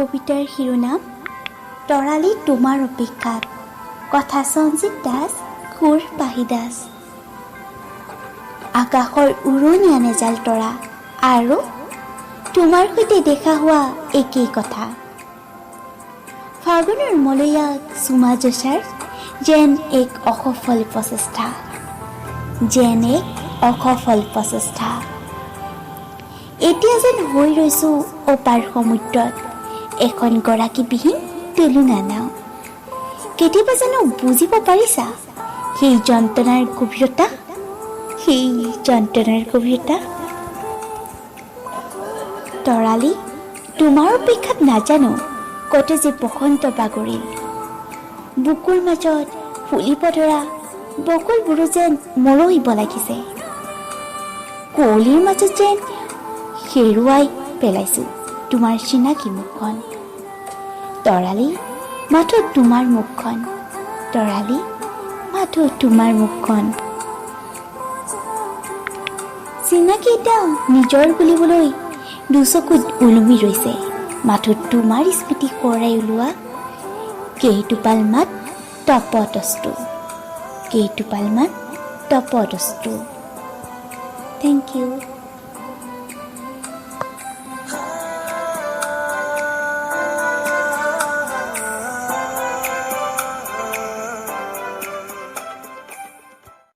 কবিতাৰ শিৰোনাম তৰালি তোমাৰ অপেক্ষাত। কথা সঞ্জিত দাস, সুৰ পাহি দাস। আকাশৰ উৰণীয়া নেজাল তৰা আৰু তোমাৰ সৈতে দেখা হোৱা একেই কথা। ফাগুনৰ মলয়াক চুমা যচাৰ যেন এক অসফল প্ৰচেষ্টা, যেন এক অসফল প্ৰচেষ্টা। এতিয়া যেন হৈ ৰৈছোঁ অপাৰ সমুদ্ৰত এখন গৰাকীবিহীন টুলুঙা নাও। কেতিয়াবা জানো বুজিব পাৰিছা সেই যন্ত্ৰণাৰ গভীৰতা, সেই যন্ত্ৰণাৰ গভীৰতা? তৰালি তোমাৰ অপেক্ষাত নাজানো কত যে বসন্ত বাগৰিল। বুকুৰ মাজত ফুলিব ধৰা বকুলবোৰো যেন মৰহিব লাগিছে। কুঁৱলীৰ মাজত যেন হেৰুৱাই পেলাইছোঁ তোমাৰ চিনাকি মুখখন। তৰালি, মাথো তোমাৰ মুখখন। তৰালি, মাথো তোমাৰ মুখখন। চিনাকি এটা নিজৰ বুলিবলৈ দুচকুত ওলমি ৰৈছে মাথো তোমাৰ স্মৃতি সোঁৱৰাই ওলোৱা কেইটোপালমান তপত অশ্ৰু, কেইটোপালমান তপত অশ্ৰু। Thank you.